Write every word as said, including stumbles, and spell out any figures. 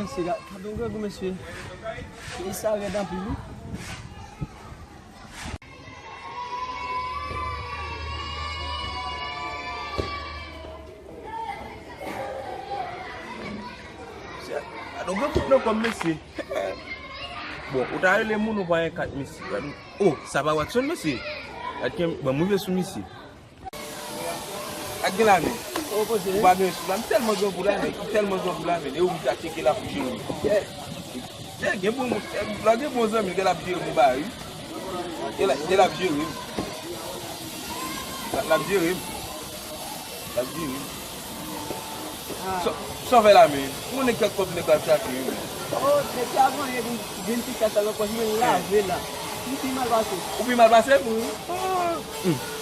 Mesye, gade yon grangou, mesye. Peyi sa rèd anpil, wi. Mesye, gade yon grangou nan kò m, mesye. Bon, ou ta rele moun, ou pa gen kat, mesye. Gade, oh, sa pa Watson, mesye. Gade, ban m rive sou misye. Ak gen la, men. Ou pa gen sou la, m tèlman grangou la, men, m tèlman grangou la, men, e ou m ta tcheke l ap jere. Eh, eh, gen bon moun, eh, la gen bon zanmi l, gen l ap jere m ba, wi. Gen l, gen l ap jere m. La, l ap jere m. L ap jere m. Sa, sa w fè la, men. Ou konnen kèk kòb nèg la ap chache, wi. Oh, depi avan, e vin, vin ti kasa nan pòch, men lave la. M pi mal pase. Ou pi mal pase? Wi. Oh. Hmm.